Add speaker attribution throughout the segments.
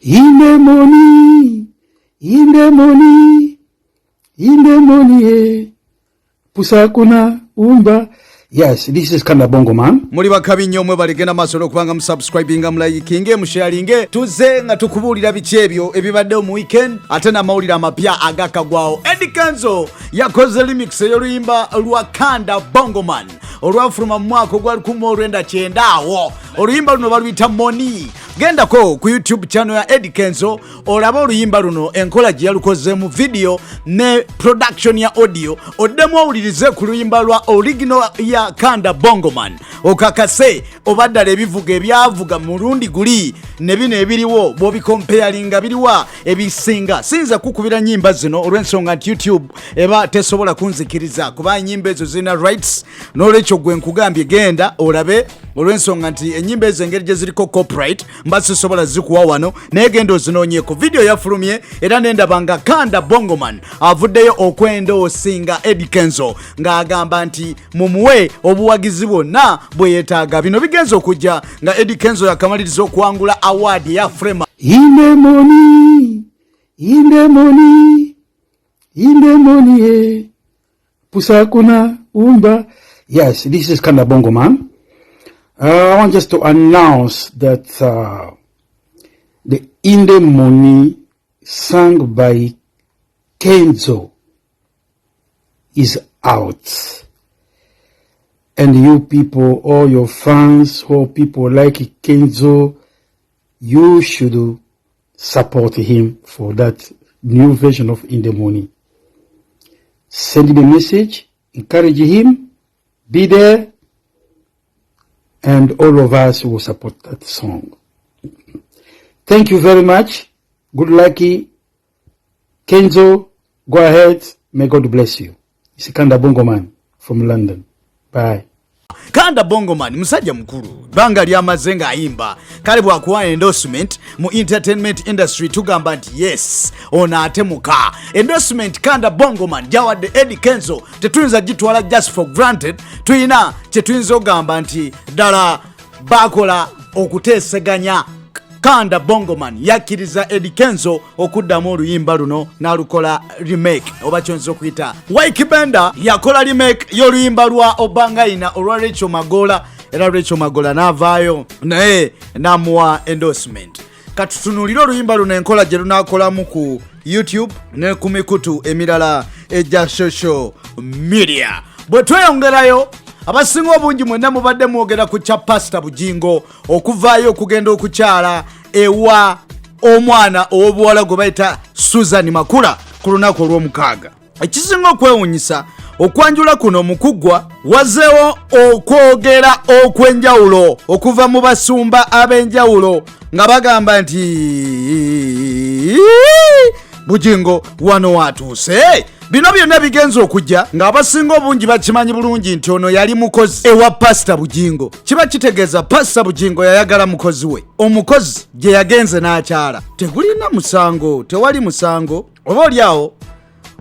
Speaker 1: Inde money, inde money, inde money, eh. Pusakuna, umba. Yes, this is Kanda Bongo Man.
Speaker 2: Muli bakabi nnyo mwe baligenda maaso n'okubanga musubscribinga, mulayikinge, musharinge. Tuze nga tukubuulira biki ebyo ebibaddewo mu weekend, ate n'amawulire amapya agakagwawo. Eddy Kenzo yakoze remix ey'oluyimba lwa Kanda Bongoman olwafuluma mu mwaka ogwa 1990 awo. Oluyimba luno baluyita Moni. Gendako ku YouTube channel ya Eddy Kenzo olabe oluyimba luno, enkola gye yalukoze mu video ne production ya audio, oddemu owulirize ku luyimba lwa original ya Kanda Bongoman, okakase oba ddala ebivuga ebyavuga mulundi guli ne bino ebiriwo bw'obikompeyalinga biriwa ebisinga. Siyinza kukubira nyimba zino olw'ensonga nti YouTube eba tesobola kunzikiriza, kuba enyimba ezo zirina rights. N'olwekyo gwe nkugambye genda olabe, olw'ensonga nti enyimba ezo engeri gye ziriko copyright mba sisobola zikuwa wano, naye genda ozinoonyeeko. Vidiyo yafulumye era nendaba nga Kanda Bongoman avuddeyo okwendoosinga Eddy Kenzo ng'agamba nti mumuwe obuwagizi bwonna bwe yeetaaga. Bino bigenza okujja nga Eddy Kenzo yakamaliriza okuwangula award eya Frema.
Speaker 1: Inde money, inde money, inde money, eh. Pusakuna, umba. Yes, this is Kanda Bongo Man. I want just to announce that the Inde Money sung by Kenzo is out. And you people, all your fans, all people like Kenzo, you should support him for that new version of Inde Money. Send him a message, encourage him, be there, and all of us will support that song. Thank you very much. Good lucky. Kenzo, go ahead. May God bless you. It's Kanda Bongo Man from London. Bye.
Speaker 2: Kanda Bongoman musajja mukulu, bbanga lyamaze ng'ayimba. Kale bwakuwa endorsement mu entertainment industry tugamba nti yes, ono ate muka endorsement Kanda Bongoman gyawadde Eddy Kenzo tetuyinza gitwala just for granted. Tuyina kyetuyinza okugamba nti ddala bakola okuteeseganya. Kanda Bongoman yakkiriza Eddy Kenzo okuddamu oluyimba luno n'alukola remake, oba kyonza okuyita Ykee Benda yakola remake y'oluyimba lwa Obangaina olwa Rachel Magola, era Rachel Magola n'avaayo naye n'amuwa endorsement. Katutunuulire oluyimba luno enkola gye lunakolamu ku YouTube ne ku mikutu emirala egya social media. Bwe tweyongerayo, abasinga obungi mwenna mubadde mwogera ku kya Pasita Bugingo okuvaayo okugenda okukyala ewa omwana ow'obuwala gwe bayita Susan Makula ku lunaku olw'omukaaga. Ekisinga okwewunyisa, okwanjula kuno mukuggwa wazeewo okwogera okw'enjawulo okuva mu basumba ab'enjawulo nga bagamba nti Bugingo wano watuuse. Bino byonna bigenza okujja ng'abasinga obungi bakimanyi bulungi nti ono yali mukozi ewa Pasita Bugingo. Kiba kitegeeza Pasita Bugingo yayagala mukozi we, omukozi gye yagenze n'akyala. Tegulina musango, tewali musango, oba oliawo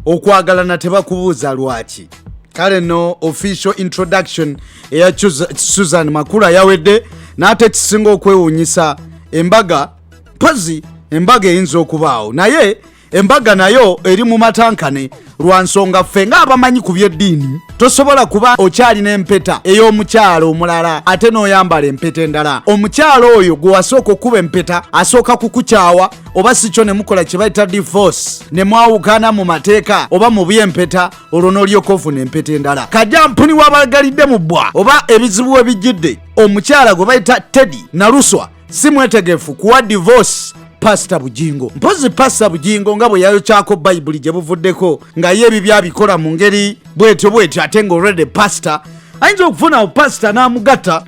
Speaker 2: okwagalana tebakubuuza lwaki. Kale no official introduction eya Susan Makula yawedde, n'ate ekisinga okwewuunyisa, embaga mpozi embaga eyinza okubaawo, naye embaga nayo eri mu matankane lwa nsonga ffe ng'abamanyi ku by'eddiini tosobola kuba okyalina empeta ey'omukyalo omulala ate n'oyambala empeta endala. Omukyalo oyo gwe wasooka okuba empeta asooka kukukyawa, oba si kyo ne mukola kye bayita divorce, ne mwawukana mu mateeka oba mu by'empeta, olwo n'olyoka ofuna empeta endala. Kajja mpuni wabagalidde mu bbwa oba ebizibu ebijjidde, omukyala gwe bayita Teddy Naluswa si mwetegefu kuwa divorce Pasita Bugingo. Mpozi Pasita Bugingo nga bwe yayokyako Bayibuli gye buvuddeko nga ye ebibyo abikola mu ngeri bwetyo bwetyo, ate nga already pasita ayinza okufuna pasita n'amugatta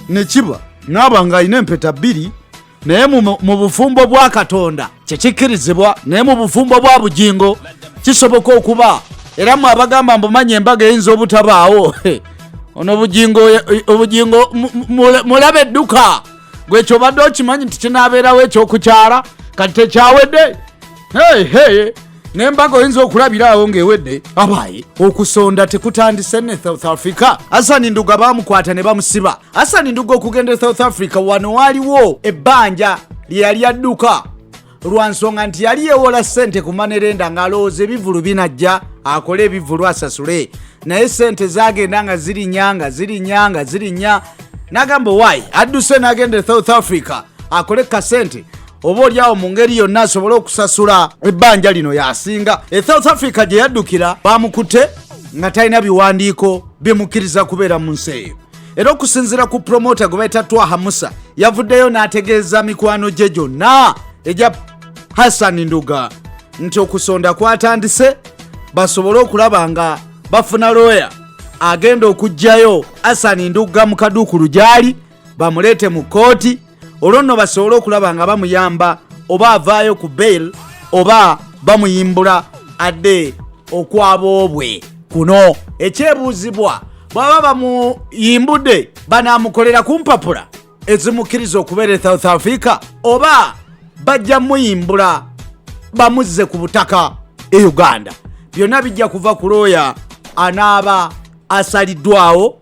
Speaker 2: ne kiba naaba ng'alina empeta bbiri. Naye mu bufumbo bwa Katonda kyekikkirizibwa, naye mu bufumbo bwa Bugingo kisoboka okuba. Era mwe abagamba mbumanyi embaga eyinza obutabaawo, ono Bugingo, Obugingo mulabe edduka gwe kyobadde okimanyi nti kinaabeerawo ekyokukyala kati tekyawedde. Hey, hey. N'embaga oyinza okulabiraawo ng'ewedde. Abaaye okusonda tekutandise ne South Africa. Hassan Nduga bamukwata ne bamusiba. Hassan Nduga okugenda e South Africa, wano waliwo ebbanja lye yali adduka lwa nsonga nti yali yewola ssente ku manerenda ng'alowooza ebivulu binajja akole ebivulu asasule, naye ssente zagenda nga zirinya nga zirinya nga zirinya, n'agamba owaayi adduse n'agenda e South Africa akole kasente oba oliawo mu ngeri yonna asobole okusasula ebbanja lino. Yasinga e South Africa gye yaddukira bamukutte nga talina biwandiiko bimukkiriza kubeera mu nsi eyo. Era okusinziira ku promota gwe bayita Twaha Musa, yavuddeyo n'ategeeza mikwano gye gyonna egya Hassan Nduga nti okusonda kwatandise basobole okulaba nga bafuna looya agenda okuggyayo Hassan Ndugga mu kaduukulu gy'ali, bamuleete mu kkooti, olwo nno basobole okulaba nga bamuyamba oba avaayo ku bail oba bamuyimbula adde okwaboobwe. Kuno ekyebuuzibwa, bwaba bamuyimbudde banaamukolera ku mpapula ezimukkiriza okubeera e South Africa oba bajja muyimbula bamuzze ku butaka e Uganda? Byonna bijja kuva ku looya anaaba asaliddwawo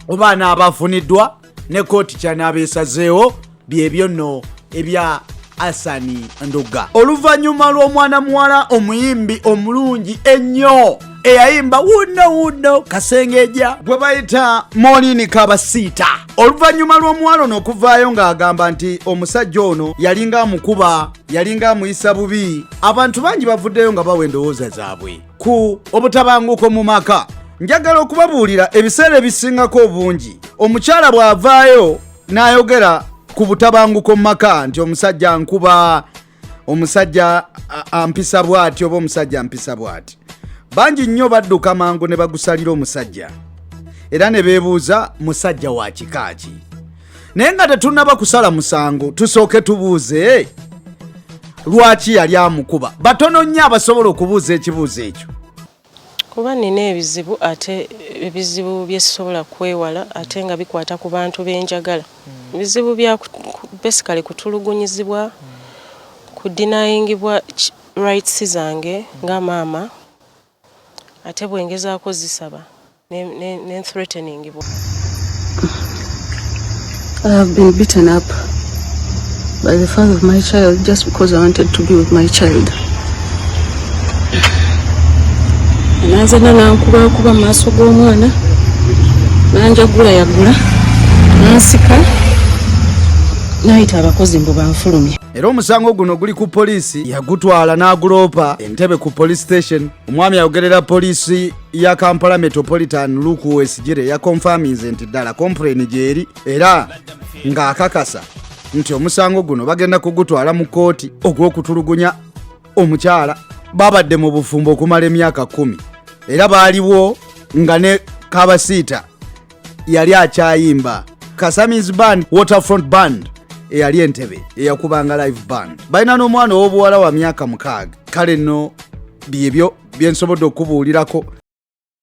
Speaker 2: oba anaaba afuniddwa ne kooti kyanaaba esazeewo. Byebyo nno ebya Asani Nduga. Oluvannyuma lw'omwana muwala omuyimbi omulungi ennyo eyayimba wuno wuno kasengeja gwe bayita Molini Kabasiita, oluvannyuma lw'omuwala ono okuvaayo ng'agamba nti omusajja ono yalinga amukuba, yalinga amuyisa bubi, abantu bangi bavuddeyo nga bawa endowooza zaabwe ku obutabanguko mu maka. Njagala okubabuulira, ebiseera ebisingako obungi omukyala bw'avaayo n'ayogera ku butabanguko mu maka nti omusajja nkuba, omusajja ampisa bw'ati oba omusajja ampisa bw'ati, bangi nnyo badduka mangu ne bagusalira omusajja era ne beebuuza musajja wa kika ki. Naye nga tetunnaba kusala musango, tusooke tubuuze lwaki yali amukuba. Batono nnyo abasobola okubuuza ekibuuzo ekyo.
Speaker 3: Kuba nina ebizibu, ate ebizibu bye sisobola kwewala, ate nga bikwata ku bantu benjagala. Bizibu bya basically kutulugunyizibwa, kudenyingibwa rights zange nga maama, ate bwengezaako zisaba ne threateningibwa.
Speaker 4: I have been beaten up by the father of my child just because I wanted to be with my child. Nanzena nankubakuba mu maaso g'omwana, nanjagula yagula, nansika, nayita abakozi mbu banfulumye.
Speaker 2: Era omusango guno guli ku poliisi, yagutwala n'aguloopa Entebe ku police station. Omwami ayogerera poliisi ya Kampala Metropolitan, Luke Owoyesigyire, yakonfaminze nti ddala complain gyeri era ng'akakasa nti omusango guno bagenda kugutwala mu kkooti ogw'okutulugunya omukyala. Babadde mu bufumbo okumala emyaka 10 era baaliwo nga ne Kabasiita yali akyayimba Kasamis Band, Waterfront Band eyali Entebe eyakubanga live band. Balina n'omwana ow'obuwala wa myaka 6. Kale nno byebyo byensobodde okubuulirako.